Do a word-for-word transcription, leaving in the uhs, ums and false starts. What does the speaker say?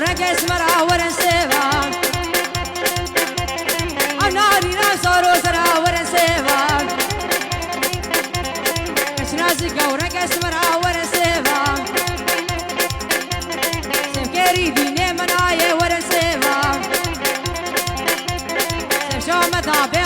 Rengê esmera werin sêva. Ew narîna sar û zera werin sêva. Keç nazîka û rengê esmera werin sêva. Sêvkêrî dînê min ayê werin sêva. Sêv şameta bê